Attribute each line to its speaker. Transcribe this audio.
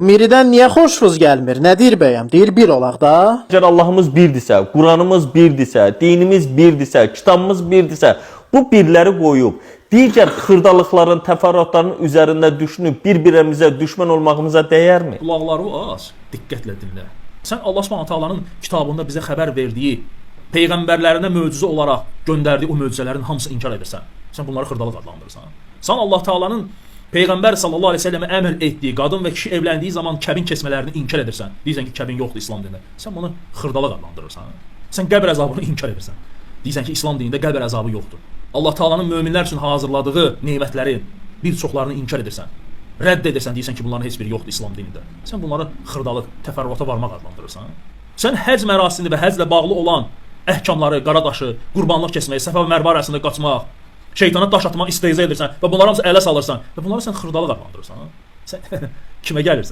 Speaker 1: Miridən niyə xoşunuz gəlmir? Nə deyir bəyəm? Deyir bir olaq da.
Speaker 2: Əgər Allahımız birdirsə, Quranımız birdirsə, dinimiz birdirsə, kitabımız birdirsə, bu birləri qoyub digər xırdalıqların, təfərrüatların üzərində düşünüb bir-birimizə düşmən olmağımıza dəyərmi?
Speaker 3: Qulaqları az, diqqətlə dinlə. Sən Allah Subhanahu taalanın kitabında bizə xəbər verdiyi, peyğəmbərlərinə möcüzə olaraq göndərdiyi o möcüzələrin hamısını inkar edirsən. Sən bunları xırdalıq adlandırırsan. Sən Allah Taala'nın peyğəmbər sallallahu əleyhi və səlləmə əmr etdiyi qadın və kişi evləndiyi zaman kəbin kəsmələrini inkar edirsən. Deyirsən ki, kəbin yoxdur İslam dinində. Sən bunu xırdalıq adlandırırsan. Sən qəbr əzabını inkar edirsən. Deyirsən ki, İslam dinində qəbr əzabı yoxdur. Allah Taala'nın möminlər üçün hazırladığı nemətləri bir çoxlarını inkar edirsən. Rədd edirsən, deyirsən ki, bunların heç biri yoxdur İslam dinində. Sən bunları xırdalıq, təfərrüata varmaq adlandırırsan. Sən həcc mərasimini və həclə bağlı olan əhkamları, qaradaşı, qurbanlıq kəsməyi, Səfa və Mərvə arasında qaçmaq, şeytana daş atmaq istehza edirsən və bunları hamısı ələ salırsan və bunları sən xırdalıq adlandırırsan. Sən kimə gəlirsən?